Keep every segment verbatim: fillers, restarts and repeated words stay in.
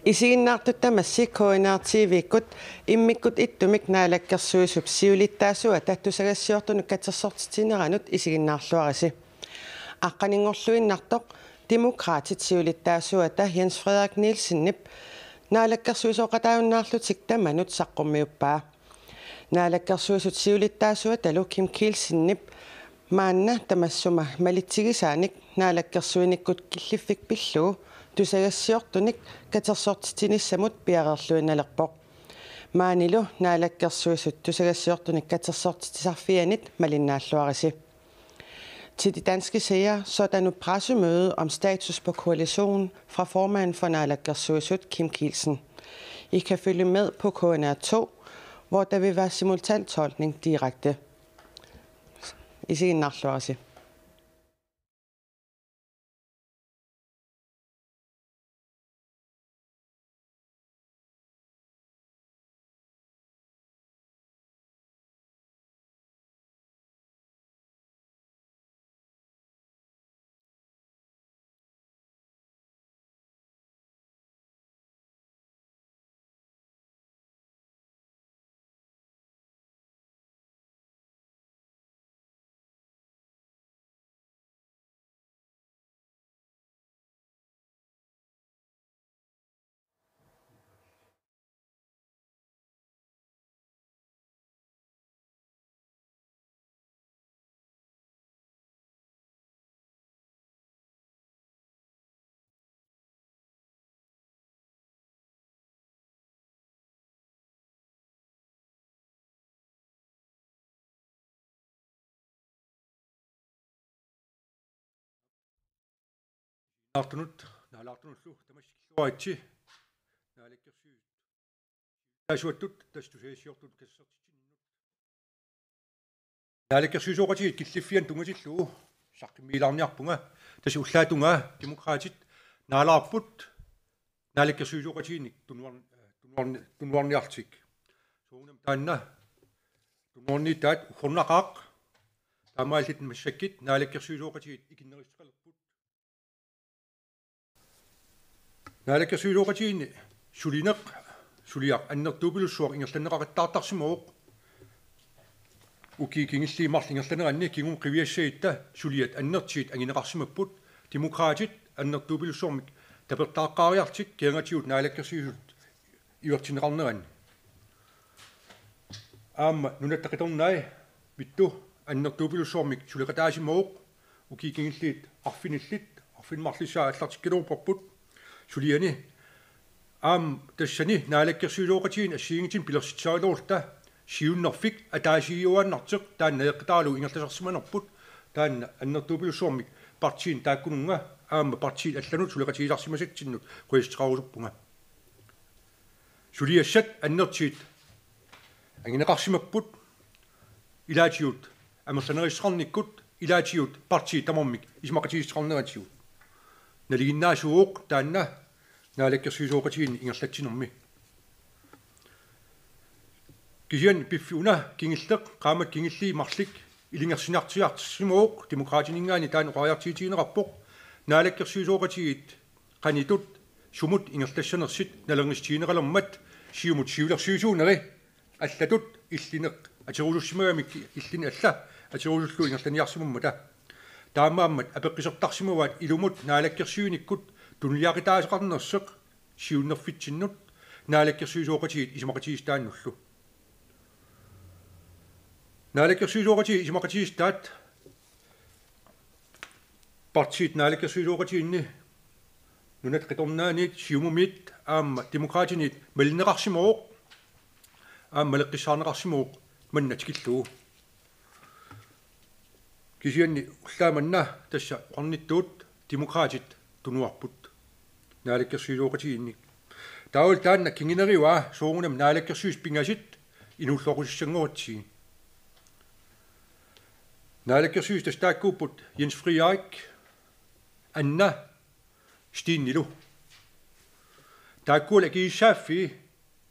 Isiginnaartut tamassi K N R T V-kkut immikkut ittumik Naalakkersuisup siulittaasuata tusagassiortunut katersortitsineranut isiginnaarluarisi. Aqqaninngorluinnartoq Demokraatit siulittaasuata Jens Frederik Nielsenip naalakkersuisooqataajunnaarlutik tamanut saqqummiuppaa. Naalakkersuisut siulittaasuatalu Kim Kielsenip maanna tamassuma malitsigisaanik naalakkersuinikkut killiffik pillugu tusagassiortunik katersortitsinissamut piareerluinnalerpoq. Maanilu naalakkersuisut tusagassiortunik katersortitsisarfianit malinnaalluarisi. Til de danske seere så der nu pressemøde om status på koalitionen fra formanden for Naalakkersuisut, Kim Kielsen. I kan følge med på K N R to, hvor der vil være simultantolkning direkte. Isiginnaarluarisi. Naartunut, naalaartunullu tamassi killuaritsi. Naalakkersuisut. Taasuattut tassa tusagassiortut katersortitsinnut. Naalakkersuisooqatigiit killiffianut tunngatillugu saqqummiilaarniarpunga. Tassa ullaap tungaa Demokraatit naalaarput naalakkersuisooqatigiinnik tunuarn-, tunuarn-, tunuarniarlutik. Soorunami taanna tunuarniittaat uggornaqaaq. Taamaalillutik massakkut naalakkersuisooqatigiit ikinnerussuteqalerput. Naalakkersuisooqatigiinni sulineq, suliaq annertuupilussuaq ingerlanneqaqattaartarsimavoq. Ukiut kingulliit marluk ingerlaneranni kingumut qiviassagutta suliat annertuut angineqarsimapput, Demokraatit annertuupilussuarmik tapertaaqqaariarlutik kiangatigut naalakkersuisut ivertinneqarneranni. Aamma Nunatta Qitornai vittu annertuupilussuarmik suleqataasimavoq, ukiut kingulliit arfinillit, arfineq-marlussaat aallartikkaluarparput suliani. Aamma tassani naalakkersuisooqatigiinni assigiinngitsunik pilersitsisaraluarutta siunnerfik ataasiuaannartoq taanna eqqitaarlu ingerlasarsimanerput, taanna annertuupilussuarmik partiinut taakkununnga aamma partiit allanut suleqatigisarsimasatsinnut qujassutissaqarusuppara. Suliassat annertuut angineqarsimapput, ilaatigut amerlanerussuteqarnikkut, ilaatigut partiit tamarmik isumaqatigiissuteqarneratigut. Nalinginnaasuuvoq taanna naalakkersuisooqatigiinni ingerlatsinermi. Kisianni piffissaq una kingulleq, qaammatit kingulliit marluk ilungersunartiarsimavoq, Demokraatininngaanniit taanna oqariartuutigineqarpoq, naalakkersuisooqatigiit qanoq ittut sumut ingerlassanersut nalornissutigineqalermat, Siumut siulersuisuuneri allatut illineq aterusussimagamik, illinni alla aterusullugu ingerlaniarsimammata. Taamaammat apeqqusertarsimavaat ilumut naalakkersuinikkut tunuliaqutaasaqarnersoq siunnerfitsinnut naalakkersuisooqatigiit isumaqatigiissutaannullu. Naalakkersuisooqatigiit isumaqatigiissutaat partiit naalakkersuisooqatigiinni Nunatta Qitornaaniit, Siumumiit aamma Demokraatiniit malinneqarsimavoq, aamma maleqqissaarneqarsimavoq manna tikillugu. Kisianni ullaaq manna tassa oqarnittut Demokraatit tunuarput naalakkersuisooqatigiinnik. Taavalu taanna kingunerivaa soorunami naalakkersuisut pingasut inuulluaqqusassanngoratsigit. Naalakkersuisut tassa taakkuupput Jens Frederik, Anna, Stenilu. Taakkualu akisussaaffii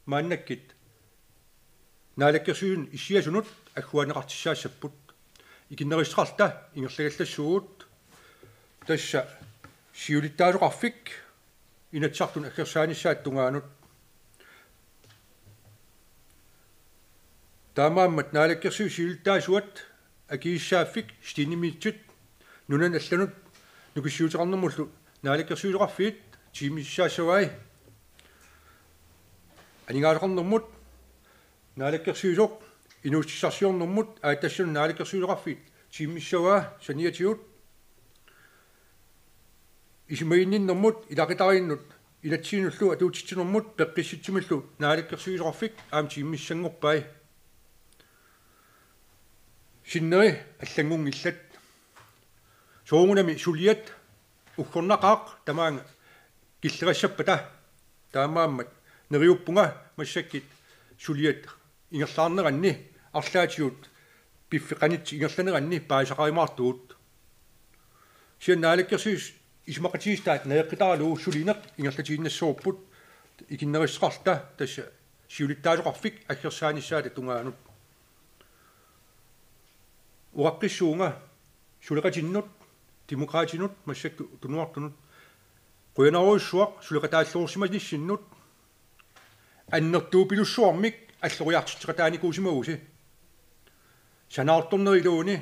maannakkut naalakkersuisunut issiasunut agguaanneqartussaassapput. Ikinnerussuteqarluta ingerlagallassaagut, tassa siulittaasoqarfik Inatsisartuni aggersaanissaata tungaanut. Taamaammat Naalakkersuisut siulittaasuat akisussaaffiit Stine Mitzit nunanut allanut nukissiuteqarnermullu naalakkersuisoqarfiit tiimissaassavai. Aningaasaqarnermut naalakkersuisoq inuussutissarsiornermut aatsitassani naalakkersuisoqarfiit tiimissavaa saniatigut isumaginninnermut ilaqutariinnut inatsisinullu atuutsitsinermut peqqissitsumillu naalakkersuisoqarfik aamma tiimissanngorpai. Sinneri allanngunngillat. Soorunami suliat uggornaqaaq tamaanga killeqassappata. Taamaammat neriuppunga massakkut suliat ingerlaarneranni arlaatigut piffeqanit ingerlaneranni paasisaqarumaartugut. Kisianni naalakkersuisut isumaqatigiissutaat najoqqutaralugu sulineq ingerlatiinnassavarput ikinnerussuteqarluta tassa siulittaasoqarfik aggersaanissaata tungaanut. Oqaqqissuunga suleqatinnut, Demokraatinut massakkut tunuartunut qujanarujussuaq suleqataalluarsimanissaannut. Annertuupilussuarmik alloriartitseqataanikuusimavusi. Sanaartornerup iluani,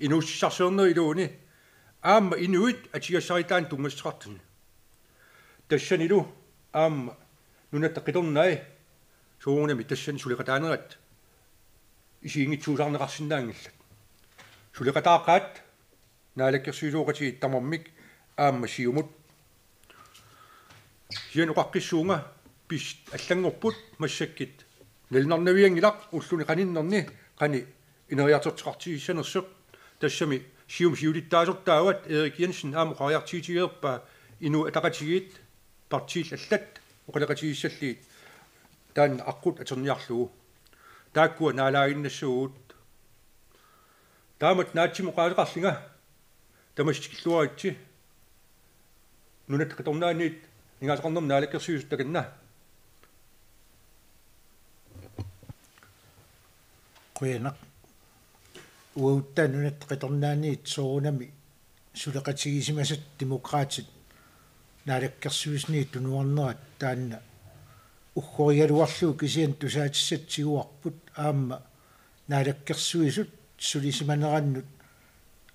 inuussutissarsiornerup iluani, aamma inuit atugassarititaannik tunngassuteqartuni. Tassanilu aamma Nunatta Qitornai soorunami tassani suleqataanerat isiginngitsuusaarneqarsinnaanngillat. Suleqataaqaat naalakkersuisooqatigiit tamarmik aamma Siumut. Kisianni oqaqqissuunga pis allanngorput massakkut nalunarnavianngilaq ulluni qaninnerni qanoq ineriartortitseqartigissanersoq. Tassami Siumup siulittaasortaavat Erik Jensen aamma oqariartuutigereerpaa Inuit Ataqatigiit partiillu allat oqaloqatigissallugit taanna aqqut atorniarlugu. Taakkua naalaaginnassavugut. Taamatut naatsimik oqaaseqarlunga tamassi tikilluaritsi. Nunatta Qitornaaniit aningaasaqarnermut naalakkersuisut takanna. Qujanaq. Uagut Nunatta Qitornaaniit soorunami suleqatigisimasat Demokraatit naalakkersuisuni tunuarnerat taanna uggorigaluarlugu kisianni tusaatissatut tiguarput aamma naalakkersuisut sulisimanerannut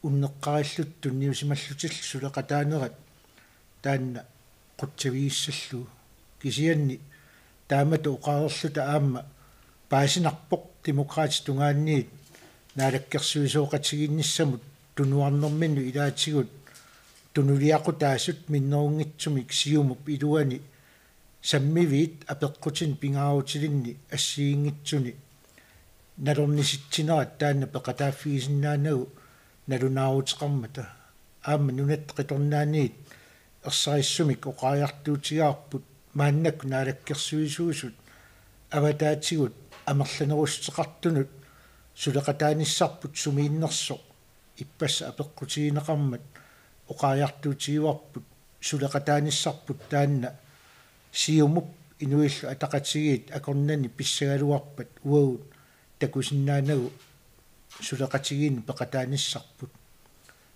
unneqqarillutik tunniusimallutillu suleqataanerat taanna qutsavigissallugu. Kisianni taamatut oqareerluta aamma paasinarpoq Demokraatit tungaanniit naalakkersuisooqatigiinnissamut tunuarnerminnut ilaatigut tunuliaqutaasut minnerunngitsumik Siumup iluani sammiviit apeqqutinik pingaarutilinnik assigiinngitsuni nalornisitsinerat taanna peqataaffigisinnaanagu nalunaaruteqarmata. Aamma Nunatta Qitornaaniit ersarissumik oqariartuutigaarput maannakkut naalakkersuisuusut avataatigut amerlanerussuteqartunut suleqataanissarput sumiinnersoq ippassaq apeqqutigineqarmat oqariartuutigaarput suleqataanissarput taanna Siumup Inuillu Ataqatigiit akornanni pissagaluarpat uagut takusinnaanagu suleqatigiinneq peqataanissarput.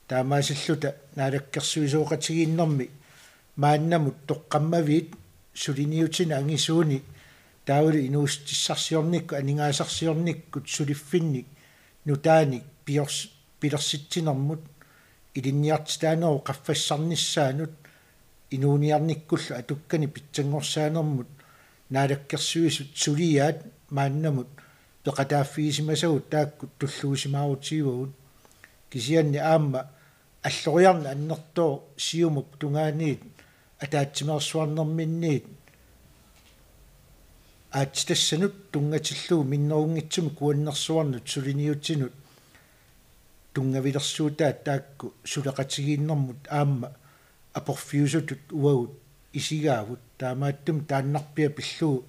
Taamaasilluta naalakkersuisooqatigiinnermi maannamut toqqammaviit suliniutinik angisuunik taavalu inuussutissarsiornikkut aningaasarsiornikkut suliffinnik nutaanik piors-, pilersitsinermut ilinniartitaanerup qaffassarnissaanut inuuniarnikkullu atukkanik pitsanngorsaanermut naalakkersuisut suliaat maannamut peqataaffigisimasagut taakku tulluusimaarutigivagut. Kisianni aamma alloriarneq annertooq Siumup tungaaniit ataatsimeersuarnerminniit aatsitassanut tunngatillugu minnerunngitsumik kuannersuarnut suliniutinut tunngavilersuutaat taakku suleqatigiinnermut aamma aporfiusutut uagut isigaavut. Taamaattumik taannarpiaq pillugu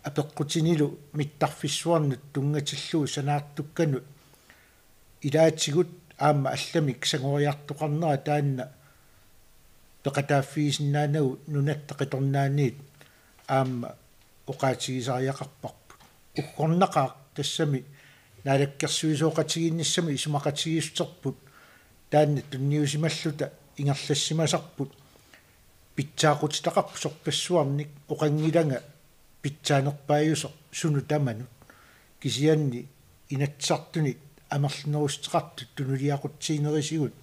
apeqqutinilu mittarfissuarnut tunngatillugu sanaartukkanut ilaatigut aamma allamik sangoriartoqarnera taanna peqataaffigisinnaanagu Nunatta Qitornaaniit aamma oqaatigisariaqarparput. Uggornaqaaq tassami naalakkersuisooqatigiinnissamut isumaqatigiissuterput taanna tunniusimalluta ingerlassimasarput Pitsaaqutitaqarpoq sorpassuarnik, oqanngilanga pitsaanerpaajusoq sunut tamanut, kisianni Inatsisartunit amerlanerussuteqartut tunuliaqutsiinerisigut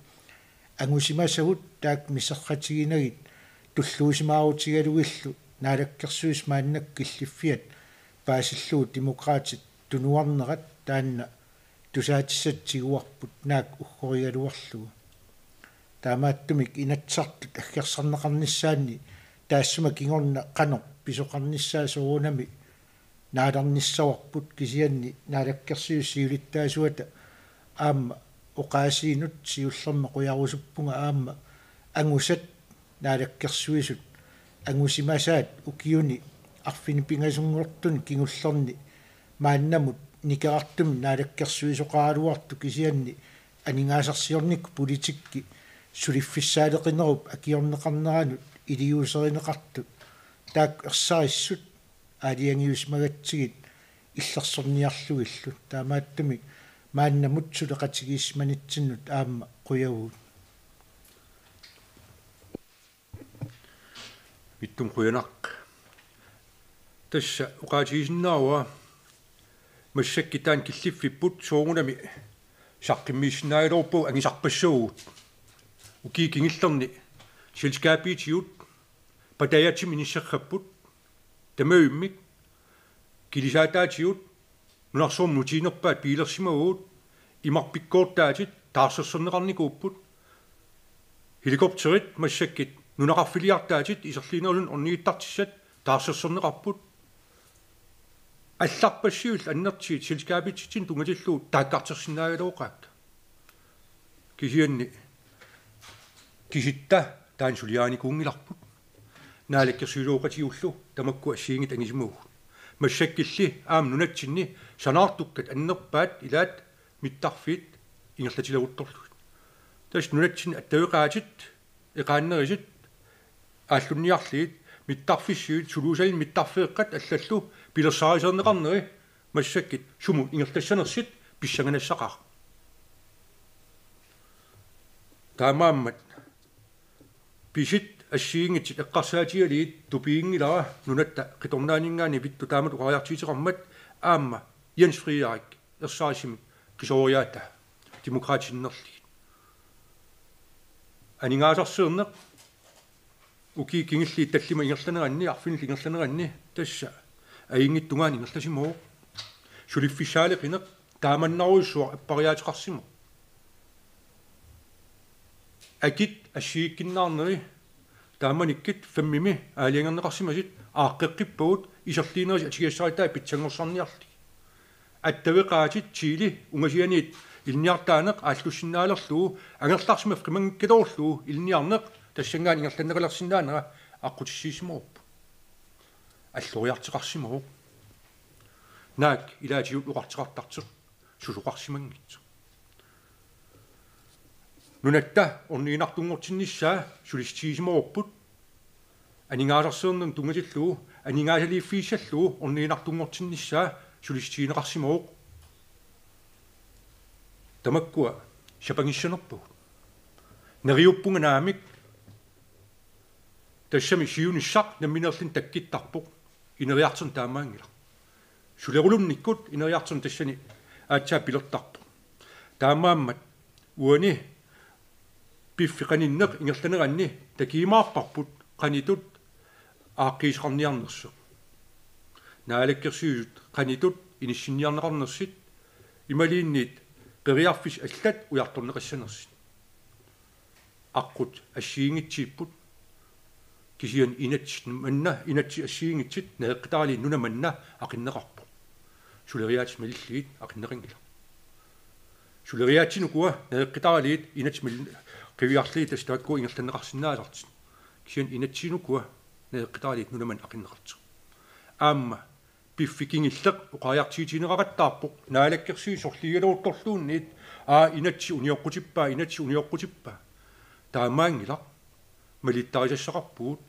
angusimasagut taakku miserratiginagit tulluusimaarutigalugillu Naalakkersuisut maannakkut killiffiat paasillugu Demokraatit tunuarnerat taanna tusaatissatut tiguarput naak uggorigaluarlugu. Taamaattumik Inatsisartut aggersarneqarnissaanni taassuma kingorna qanoq pisoqarnissaa soorunami naalernissavarput, kisianni Naalakkersuisut siulittaasuata aamma oqaasiinut siullermik qujarusuppunga aamma angusat Naalakkersuisut angusimasaat ukiuni arfineq-pingasunngortuni kingullerni maannamut nikerartumik naalakkersuisoqaraluartut, kisianni aningaasarsiornikkut politikki suliffissaaleqinerup akiorneqarneranut iliuuserineqartut taakku ersarissut aalajangiusimagatsigit illersorniarlugillu. Taamaattumik maannamut suleqatigiissimanitsinnut aamma qujavugut. Vittum, qujanaq. Tassa oqaatigisinnaavara massakkut taanna killiffipput soorunami saqqummiissinnaagaluarpagut angisarpassaagut. Ukiup kingullerni selskabiutigut patajatsimik inissaqqapput, tamarmik kilisaataatigut nunarsuarmi nutiinerpaat biilersimavagut, imarpikkoortaatit taarsersorneqarnikuupput, helikopterit massakkut nunaqarfiliartaatit iserliinerusuni ornigittartussat taarsersorneqarput. Allarpassuillu annertuut selskabiutitsinnut tunngatillugu taakkartorsinnaagaluaqaakka. Kisianni kisitta taanna suliarinikuunngilarput. Naalakkersuisooqatigiillu tamakku assigiinngitsut angisimavugut. Massakkulli aamma nunatsinni sanaartukkat annerpaat ilaat mittarfiit ingerlatileruttorlugit. Tassa nunatsinni attaveqaatit, eqaannerisut, aallunniarlugit, mittarfissuit, suluusalinnik mittarfeeqqat allallu pilersaarusiorneqarneri massakkut sumut ingerlassanersut pissanganassaqaaq. Taamaammat pisut assigiinngitsut eqqarsaatigalugit tupiginngilara nunatta qitornaaninngaanniit Vittu taamatut oqariartuuteqarmat aamma Jens Frederik ersarissumik qisuariaataa Demokraatit sinnerlugit. Aningaasarsiorneq ukiut kingulliit tallimat ingerlaneranni, arfinillit ingerlaneranni tassa ajunngitsunnguaq ingerlasimavoq. Suliffissaaleqineq taamannarujussuaq appariaateqarsimavoq. Akit assigiikkunnaarneri taamanikkut femmimi aalajangerneqarsimasut aaqqeqqippagut iserliinerisa atugassaritai pitsanngorsarniarlugit. Attaveqaatit Chile ungasianiit ilinniartaaneq aallussinnaalerlugu angerlarsimaffimanngikkaluarlugu ilinniarneq tassanngaanniit ingerlanneqalersinnaanera aqqutissiissisimavarput. Alloriartoqarsimavoq. Naak ilaatigut oqartoqartartoq susoqarsimanngitsoq. Nunatta orniginartunngortinnissaa sulissutigisimavarput. Aningaasarsiornermut tunngatillugu, aningaasaliiffigissallugu orniginartunngortinnissaa sulissutigineqarsimavoq. Tamakkua sapangissanerpagut. Neriuppunga naamik, tassami siunissaq nammineerluni takkuttarpoq, ineriartorneq taamaanngilaq. Sulerulunnikkut ineriartorneq tassani aatsaat pilertarpoq. Taamaammat uani piffissap qaninneq ingerlaneranni takujumaarparput qanoq ittut aaqqiisoqarniarnersoq. Naalakkersuisut qanoq ittut inissinniarneqarnersut imaluunniit periarfissat allat ujartorneqassanersut. Aqqut assigiinngitsuupput, kisianni inatsit manna, inatsit assigiinngitsut, naleqqitaraliit nuna manna aqinneqarpoq. Suleriaatsit malillugit aqinneqanngilaq. Suleriaatsinukua naleqqitaraliit inatsit mal-, qiviarlugit tassa taakku ingerlanneqarsinnaasartut. Kisianni inatsinukua naleqqitaraliit nuna manna aqinneqartoq. Aamma piffissap kingulleq oqariartuutigineqaqattaarpoq Naalakkersuisut sorliugaluartorluunniit, aa, inatsit unioqqutippaa, inatsit unioqqutippaa. Taamaanngilaq, malittarisassaqarpugut.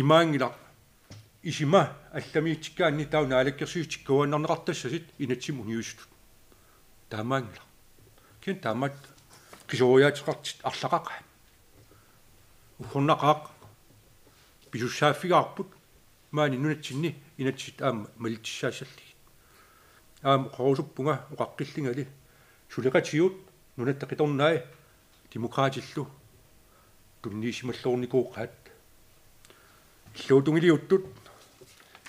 Imaanngilaq isima allamiutsikkaanni taava Naalakkersuisut tikkuaannarneqartassasut inatsimmi uniusutut. Taamaanngilaq. Kisianni taamaattoq qisuariaateqartut arlaqaqaat. Uggornaqaaq pisussaaffigaarput maani nunatsinni inatsisit aamma malitsissaassallugit. Aamma oqarusuppunga oqaqqillungali suleqatigut Nunatta Qitornai Demokraatillu tunniussimalluarnikuugaat. Illuatungiliuttut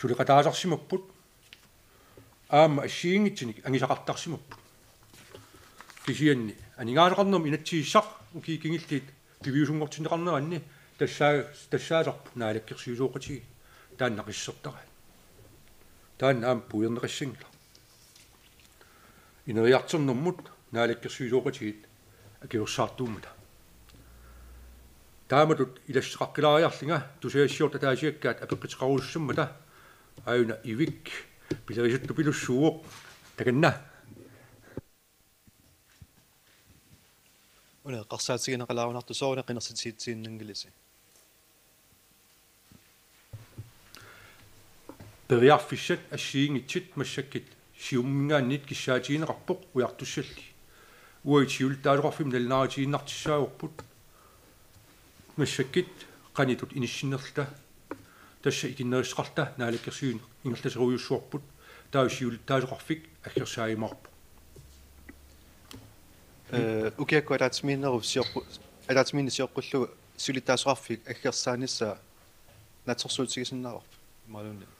suleqataasarsimapput aamma assigiinngitsunik angisaqartarsimapput. Kisianni aningaasaqarnermut inatsisissaq ukiut kingulliit piviusunngortinneqarneranni tassaa-, tassaasarput naalakkersuisooqatigiit taanna qissertaraat. Taanna aamma puiorneqassanngilaq. Ineriartornermut naalakkersuisooqatigiit akuersaartuummata. Taamatut ilassaqaqqilaariarlunga tusagassiortut ataasiakkaat apeqquteqarusussammata aajuna Ivik pilerisuttupilussuuvoq takanna. Una eqqarsaatigineqalaarunartoq sooruna qinersitsissutiginnanngilasi. Periarfissat assigiinngitsut massakkut Siumuminngaanniit kissaatigineqarpoq ujartussallugit. Uagut siulittaasoqarfimmut nalunaarutigiinnartussaavorput massakkut qanoq inissinnerluta, tassa ikinnerussuteqarluta naalakkersuisut ingerlasorujussuarput, taava siulittaasoqarfik aggersaajumaarpoq. Eh, ukiakkut ataatsimiinnerup sioqqu-, ataatsimiinneq sioqqullugu siulittaasoqarfik aggersaanissaa naatsorsuutigisinnaavarput imaluunniit?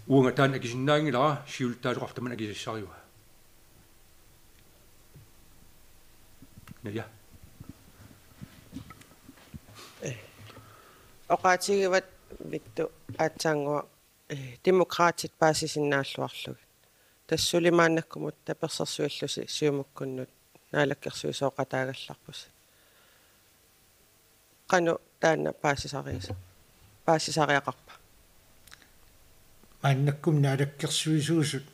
Uanga taanna akisinnaanngilara, siulittaasoqarfik tamanna akisassarivaa. Naja. Oqaatigivat Vittu aatsaannguaq, eh, Demokraatit paasisinnaalluarlugit. Tassa suli maannakkumut tapersersuillusi Siumukkunnut naalakkersuisooqataagallarpusi. Qanoq taanna paasisariisa-, paasisariaqarpa? Maannakkut naalakkersuisuusut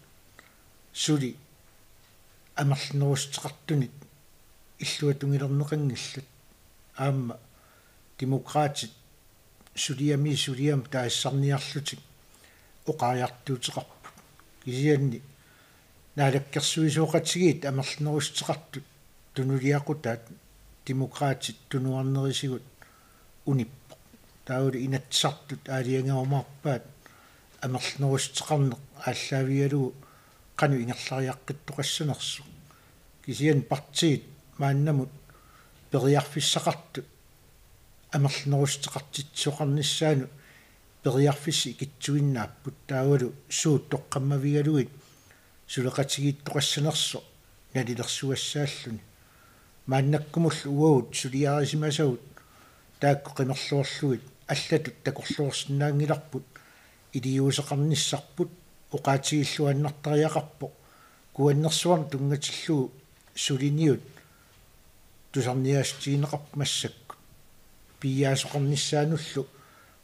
suli amerlanerussuteqartunit illuatungilerneqanngillat. Aamma Demokraatit suliami suliami taasisarniarlutik oqariartuuteqarput. Kisianni naalakkersuisooqatigiit amerlanerussuteqartut tunuliaqutaat Demokraatit tunuarnerisigut unippoq. Taavalu Inatsisartut aalajangerumaarpaat amerlanerussuteqarneq aallaavigalugu qanoq ingerlariaqqittoqassanersoq. Kisianni partiit maannamut periarfissaqartut amerlanerussuteqartitsisoqarnissaannut periarfissat ikittuinnaapput, taavalu suut toqqammavigalugit suleqatigiittoqassanersoq nalilersugassaalluni. Maannakkumullu uagut suliarisimasagut taakku qimerloorlugit allatut takorloorsinnaanngilarput iliuuseqarnissarput, oqaatigilluinnartariaqarpoq kuannersuarnut tunngatillugu suliniut tusarniaassutigineqarput massakkut. Piiaasoqarnissaanullu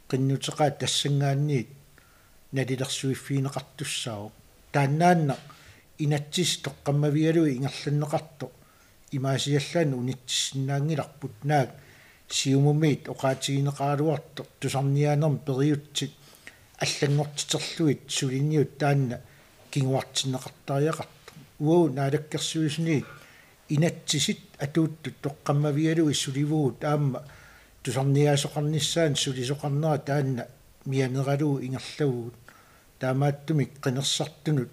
qinnuteqaat tassanngaanniit nalilersuiffigineqartussaavoq. Taannaannaq inatsisit toqqammavigalugit ingerlanneqartoq imaasiallaannaq unitsissinnaanngilarput, naak Siumumiit oqaatigineqaraluartoq tusarniaanermi periutsit allanngortiterlugit suliniut taanna kinguartinneqartariaqartoq. Uagut naalakkersuisuniit inatsisit atuuttut toqqammavigalugit sulivugut aamma tusarniaasoqarnissaanut sulisoqarnera taanna mianeralugu ingerlavugut. Taamaattumik qinersisartunut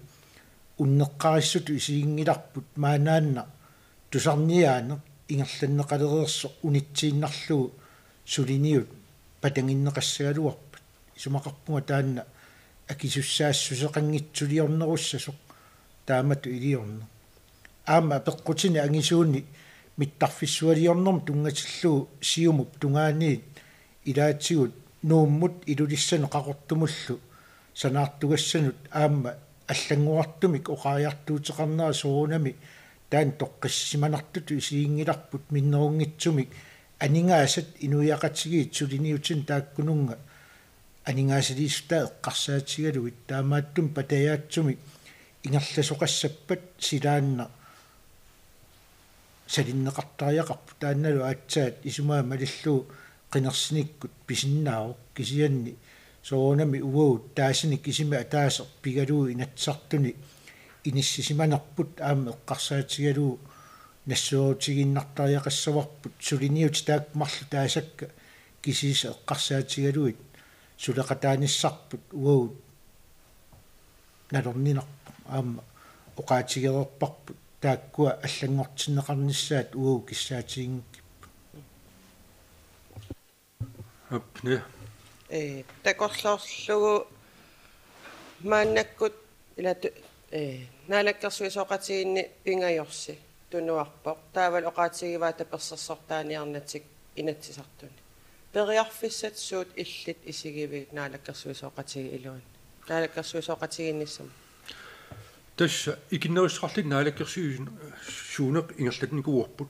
unneqqarissutut isiginngilarput maannaannaq tusarniaaneq ingerlanneqalereersoq unitsiinnarlugu suliniut patanginneqassagaluarpat. Isumaqarpunga taanna akisussaassuseqanngitsuliornerussasoq taamatut iliorneq. Aamma apeqqutini angisuuni mittarfissualiornermut tunngatillugu Siumup tungaaniit ilaatigut Nuummut Ilulissanut Qaqortumullu sanaartugassanut aamma allanngorartumik oqariartuuteqarnera soorunami taanna toqqissisimanartutut isiginngilarput minnerunngitsumik aningaasat inuiaqatigiit suliniutinik taakkununnga aningaasaliissutaa eqqarsaatigalugit, taamaattumik patajaatsumik ingerlasoqassappat silaannaq salinneqartariaqarpoq. Taannalu aatsaat isumaga malillugu qinersinikkut pisinnaavoq, kisianni soorunami uagut taasinik isima ataaseq pigalugu Inatsisartuni inissisimanerput aamma eqqarsaatigalugu nassuerutigiinnartariaqassavarput suliniutit taakku marluk taasakka kisiisa eqqarsaatigalugit suleqataanissarput uagut nalorninarpoq aamma oqaatigereerparput taakkua allanngortinneqarnissaat uagut kissaatiginngikkipput. Apne. Ee, takorloorlugu maannakkut ilatu ee, naalakkersuisooqatigiinni pingajorsi tunuarpoq. Taavalu oqaatigivaa tapersersortaaniarnatik Inatsisartuni. Periarfissat suut illit isigivigit naalakkersuisooqatigiit iluanni? Naalakkersuisooqatigiinnissamut. Tassa ikinnerussuteqarlutik naalakkersuisuuneq ingerlatnikuuarput.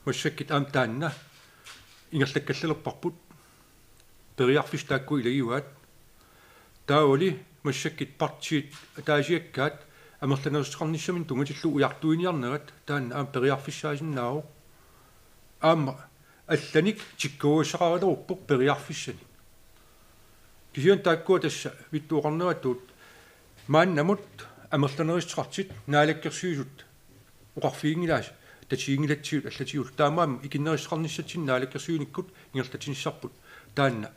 Massakkut aamma taanna ingerlakkallarparput. Periarfissat taakku ilagivaat. Taavali massakkut partiit ataasiakkaat amerlanerussuteqarnissaminnik tunngatillugu ujartuiniarnerat taanna aamma periarfissaasinnaavoq. Aamma allanik tikkuugassaqaraluarpoq periarfissanik. Kisianni taakkua tassa Vittu oqarneratut maannamut amerlanerussuteqartut naalakkersuisut oqarfiginngilaat tatiginngilatsigut allatigullu. Taamaammat ikinnerussuteqarnissatsinnik naalakkersuinikkut ingerlatinissarput taanna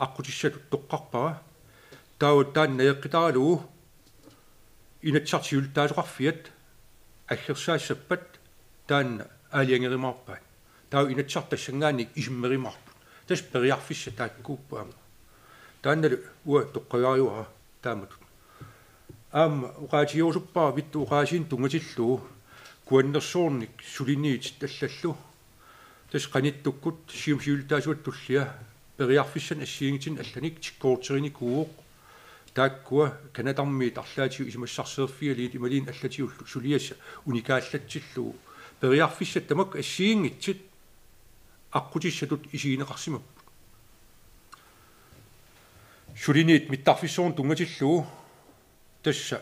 aqqutissatut toqqarpara. Taava taanna najoqqutaralugu Inatsisartut siulittaasoqarfiat aggersaassappat taanna aalajangerumaarpaat. Taava Inatsisartut tassanngaanniit isummerumaarput. Tassa periarfissat taakkuupput aamma. Taannalu uanga toqqagaariara taamatut. Aamma oqaatigerusuppara Vittu oqaasiinik tunngatillugu kuannersuarnik suliniutit allallu. Tassa qanittukkut Siumup siulittaasuata tullia periarfissanik assigiinngitsunik allanik tikkuuteqarnikuuvoq. Taakkua Canadarmiit arlaatigut isumassarsiorfigalugit imaluunniit allatigullu suliassat unikaallatsillugu. Periarfissat tamakku assigiinngitsut aqqutissatut isigineqarsimapput. Suliniutit mittarfissuarnik tunngatillugu tassa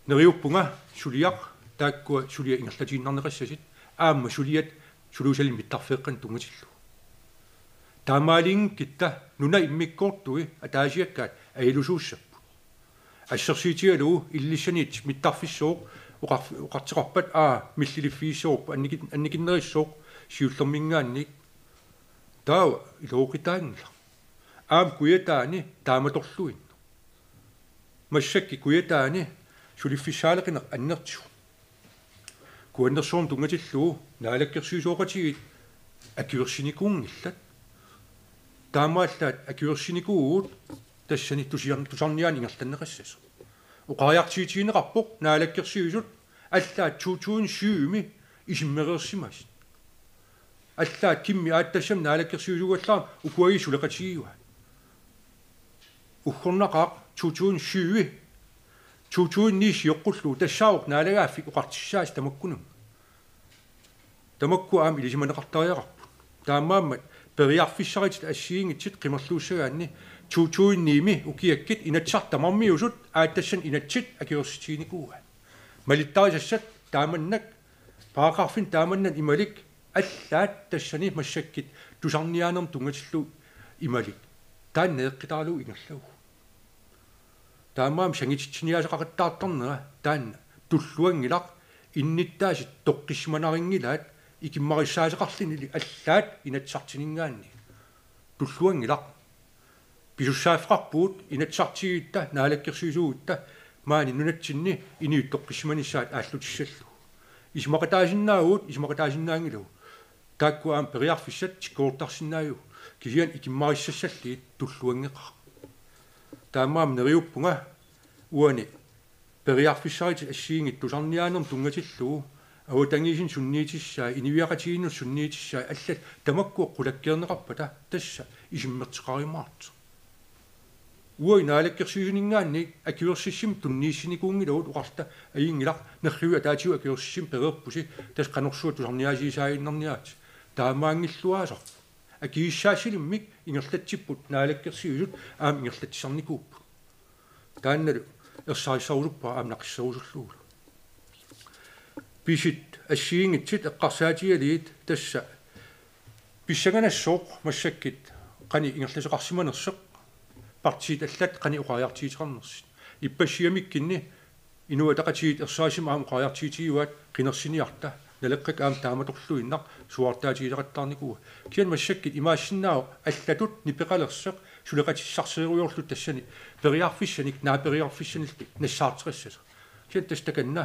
neriuppunga suliaq taakkua suliat ingerlatiinnarneqassasut aamma suliat suluusalimmik mittarfeeqqanik tunngatillugu. Taamaaliinngikkutta nunat immikkoortui ataasiakkaat ajuusuussapput. Assersuutigalugu Ilulissaniit mittarfissuup oqar-, oqartoqarpat aa milliliffigissavarput annikin-, annikinnerussaaq siullerminngaanniit taava ilooqitaanngilaq. Aamma Kujataani taamatorluinnaq. Massakkut Kujataani suliffissaaleqineq annertuvoq. Kuannersuarnik tunngatillugu naalakkersuisooqatigiit akuersinikuunngillat. Taamaallaat akuersinikuuvugut tassani tusiar-, tusarniaaneq ingerlanneqassasoq. Oqariartuutigineqarpoq naalakkersuisut allaat to tusind syvimi isummereersimasut. Allaat kimmik aatsaat tassami naalakkersuisuugallarami ukuagit suleqatigivaat. Uggornaqaaq to tusind syv, to tusind ni sioqqullugu tassaavoq naalagaaffik oqartussaasut tamakkununnga. Tamakku aamma ilisimaneqartariaqarput. Taamaammat periarfissaritit assigiinngitsut qimerluussagaanni to tusind ni-mi ukiakkut Inatsisartut tamarmiusut aatsaat tassani inatsit akuersissutiginikuuaat. Malittarisassat taamannak paragraffinik taamannani imalik allaat tassani massakkut tusarniaanermut tunngatillugu imalik. Taanna eqqitaralugu ingerlavugut. Taamaammat sangutitsiniaasaqaqattaartarnera taanna tulluanngilaq innuttaasut toqqissimanarinngilaat ikimmarissaasaqarlunilu allaat Inatsisartuninngaanniit. Tulluanngilaq. Pisussaaffeqarpugut Inatsisartut naalakkersuisuugutta maani nunatsinni inuit toqqissimanissaat aallutissallugu. Isumaqataasinnaavugut, isumaqataasinnaanngilagut. Taakku aamma periarfissat tikkuuttarsinnaavugut. Kisianni ikimmarissassallugit tulluanngeqaaq. Taamaammat neriuppunga uani periarfissaritit assigiinngitsut tusarniaanermut tunngatillugu avatangiisinut sunniutissaat, inuiaqatigiinnut sunniutissaat allat tamakku qulakkeerneqarpata tassa isummertoqarumaartoq. Uagut naalakkersuisuninngaanniit akuersissummik tunniussinikuunngilagut oqarluta ajunngilaq nerriviup ataatsip akuersissummik pereerpusi tassa qanorsuaq tusarniaasiisaaginnarniaritsi. Taamaanngilluinnarpoq. Akuersassalimmik ingerlatsipput naalakkersuisut aamma ingerlatsisarnikuupput. Taannalu ersarissarusuppara aamma naqisserusullugulu. Pisut assigiinngitsut eqqarsaatigalugit tassa pissanganassaaq massakkut qanoq ingerlasoqarsimanersoq partiit allat qanoq oqariartuuteqarnersut. Ippassaq immikkuunni Inuit Ataqatigiit ersarissumik aamma oqariartuutigivaat qinersiniarta. Naleqqap aamma taamatorluinnaq suaartaatigileqattaarnikuuaa. Kisianni massakkut imaassinnaavoq allatut nipeqalersoq suleqatissarsiorluta tassani periarfissanik, naaperiarfissanillu nassaarteqassasoq. Kisianni tassa takanna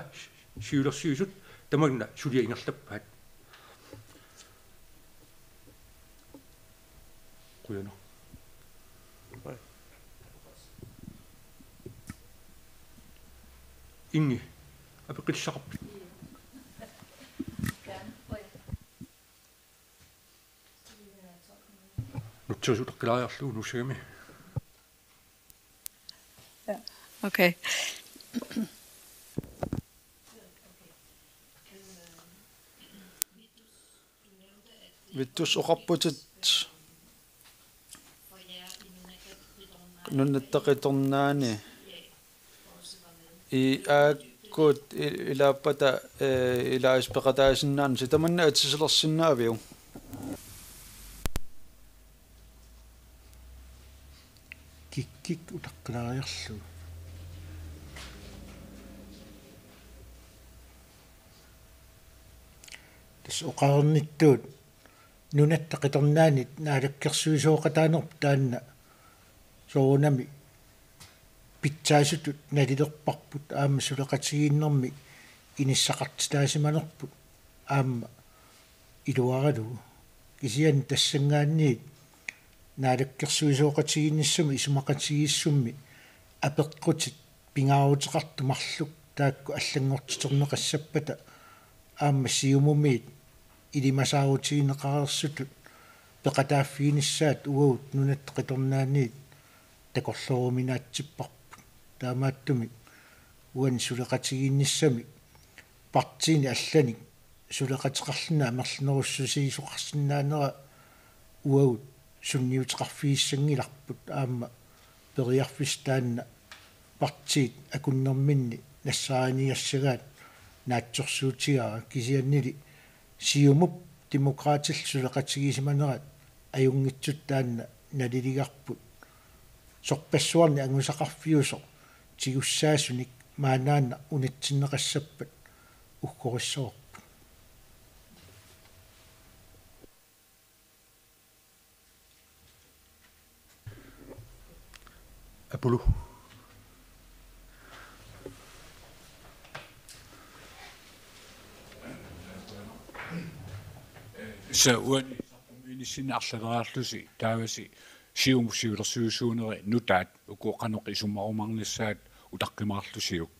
siulersuisut tamanna suliaq ingerlappaat. Qujanaq. Ingi, apeqqutissaqarpit? Nutsersuuteqqilaariarlugu nuussagami. Ja, okay. Vittus, oqarputit Nunatta Qitornaani. Ii, aakkut i-, ilaappata, eh, ilaaspeqataasinnaanersi tamanna atisalersinnaaviuk? Kikkut utaqqilaariarlugu. Tassa oqarnittut Nunatta Qitornaanit naalakkersuisooqataanerput taanna soorunami pitsaasutut nalilerparput aamma suleqatigiinnermi inissaqartitaasimanerput aamma iluaralugu. Kisianni tassanngaanniit naalakkersuisooqatigiinnissamut isumaqatigiissummi apeqqutit pingaaruteqartut marluk taakku allanngortiterneqassappata aamma Siumumiit ilimasaarutigineqareersutut peqataaffiginissaat uagut Nunatta Qitornaaniit takorlooruminaatsipparput. Taamaattumik uani suleqatigiinnissami partiini allanik suleqateqarluni amerlanerussusiisoqarsinnaanera uagut sunniuteqarfigissanngilarput aamma periarfissaq taanna partiit akunnerminni nassaariniassagaat naatsorsuutigaara kisiannili Siumup Demokraatillu suleqatigisimanerat ajunngitsutut taanna naliligarput. Sorpassuarnik angusaqarfiusoq tigussaasunik maannaannaq unitsinneqassappat uggorissavarput. Apulu. Tassa uani saqqummiinissinni arlaleriarlusi taavasi Siumup siulersuisuuneri nutaat uku qanoq isummarumaarnissaat utaqqimaarlusiuk.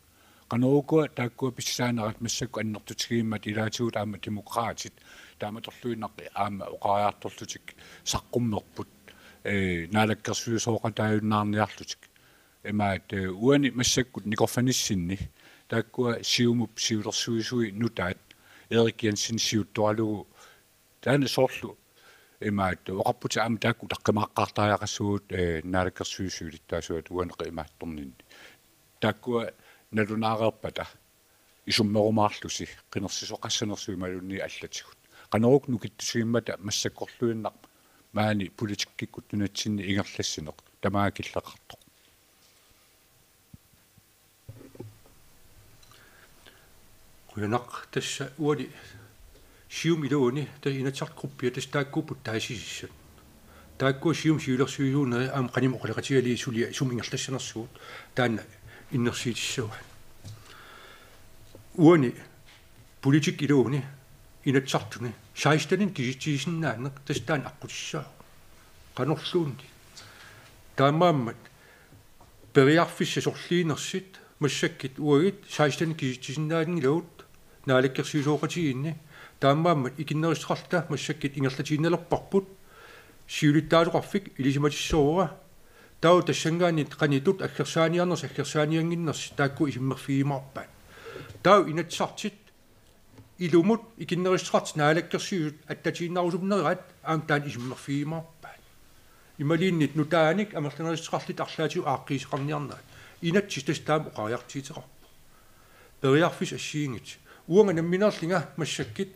Qanoq ukua taakkua pissaanerat massakkut annertutigimmata ilaatigut aamma Demokraatit taamatorluinnaq aamma oqariartorlutik saqqummerput, eh, naalakkersuisooqataajunnaarniarlutik. Imaat, eh, uani massakkut nikorfanissinni taakkua Siumup siulersuisui nutaat Erik Jensen siuttoralugu taanna soorlu imaat oqarputit aamma taakku utaqqimaaqqaartariaqassuugut, eh, naalakkersuisut siulittaasuat uani qiimaattorninni. Taakkua nalunaareerpata isummerumaarlusi qinersisoqassanersoq imaluunniit allatigut. Qanoq uku nukittusiimmata massakkorluinnaq maani politikkikkut nunatsinni ingerlassineq tamaat killeqartoq. Qujanaq, tassa uani Siumut iluani tassa Inatsisartut gruppia tassa taakkuupput taasisissat. Taakkua Siumup siulersuisuuneri aamma qanimut oqaloqatigalugit suliaq sumut ingerlassanersugut taanna innersuussissuugut. Uani politikki iluani Inatsisartuni seksteninik kisitsisinnaaneq tassa taanna aqqutissaaq. Qanorluunniit. Taamaammat periarfissat sorliinersut massakkut uagut seksteninik kisitsisinnaanngilagut naalakkersuisooqatigiinni, taamaammat ikinnerussuteqarluta massakkut ingerlatiinnalerparput siulittaasoqarfik ilisimatissuuara. Taava tassanngaanniit qanoq ittoq aggersaaniarnersut aggersaaniannginnersut taakku isummerfigiumaarpaat. Taava Inatsisartut ilumut ikinnerussuteqartut naalakkersuisut attatiinnarusumik neriaat aamma taanna isummerfigiumaarpaat. Imaluunniit nutaanik amerlanerussuteqarlutik arlaatigut aaqqiisoqarniarnerat. Inatsit tassa taama oqariartuuteqarpoq. Periarfissat assigiinngitsut. Uanga nammineerlunga massakkut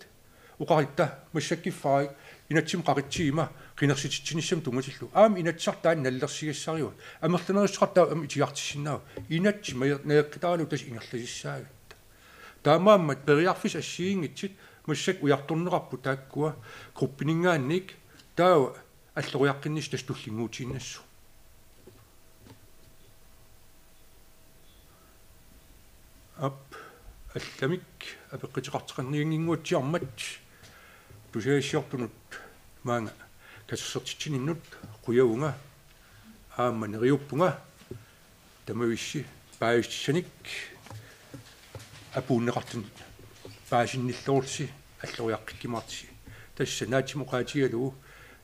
oqaritta massakkuffarik inatsimmi qaqitsiguma qinersititsinissamut tunngatillugu. Aamma Inatsisartut taanna nalilersugassarivaat. Amerlanerussuteqartut aamma itigartissinnaavaat. Inatsit maja-, najoqqutaralugu tassa ingerlassaagatta. Taamaammat periarfissat assigiinngitsut Massakkut ujartorneqarput taakkua gruppininngaanniit, taava alloriaqqinnissaq tassa tullinnguutiinnassaaq. Aap, allamik apeqquteqartoqarniannginnguatsiarmat tusagassiortunut maanga katersortitsininnut qujavunga aamma neriuppunga tamavissi paasissutissanik apuunneqartunik paasinnilluarlusi alloriaqqikkumaartusi. Tassa naatsimut oqaatigalugu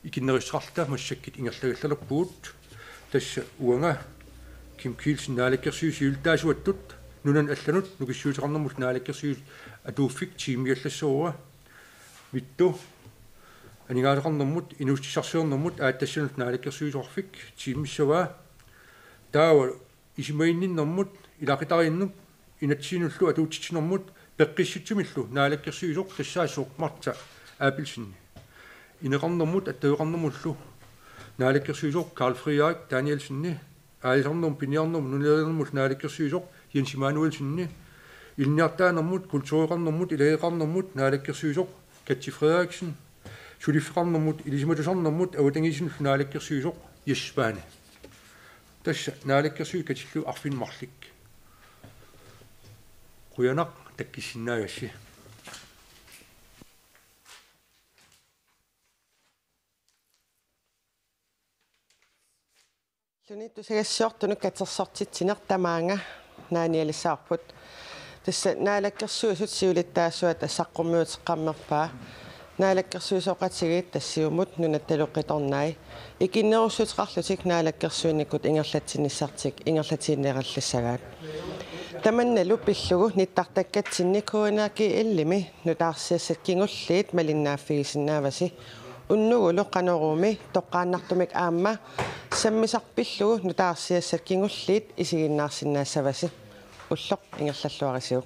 ikinnerussuteqarluta massakkut ingerlagallalerpugut. Tassa uanga Kim Kielsen, naalakkersuisut siulittaasuattut nunanut allanut nukissuuteqarnermut naalakkersuisut atuuffik tiimiallassavara. Mittu aningaasaqarnermut, inuussutissarsiornermut aatsitassannut naalakkersuisoqarfik tiimissavaa. Taava isumaginninnermut, ilaqutariinnut, inatsisinullu atuutsitsinermut peqqissutsimillu naalakkersuisoq tassaasoq Martha Abelsen. Ineqarnermut attaveqarnermullu naalakkersuisoq Karl Frederik Danielsen. Aalisarnermut piniarnermut nunalerinermullu naalakkersuisoq Jens Immanuelsen. Ilinniartitaanermut, kultureqarnermut, ilageqarnermut naalakkersuisoq Katti Frederiksen. Suliffeqarnermut, ilisimatusarnermut avatangiisinullu naalakkersuisoq Jes Svane. Tassa naalakkersuisut katillugit arfineq-marluk. Qujanaq takkisinnaagassi. Luni tusagassiortunut katersortitsineq tamaanga naanialissavarput. Tassa naalakkersuisut siulittaasuata saqqummiuteqqammerpaa. Naalakkersuisooqatigiit tassa siumut nunattalu qitornai ikinnerussuteqarlutik naalakkersuinikkut ingerlatsinnissartik ingerlatiinnaralissagaat. Tamannalu pillugu nittartakkatsinni K N R G L-imi nutaarsiassat kingulliit malinnaaffigisinnaavasi. Unnugulu Qanoruumi toqqaannartumik aamma sammisaq pillugu nutaarsiassat kingulliit isiginnaarsinnaassavasi. Ulloq ingerlalluarisiuk.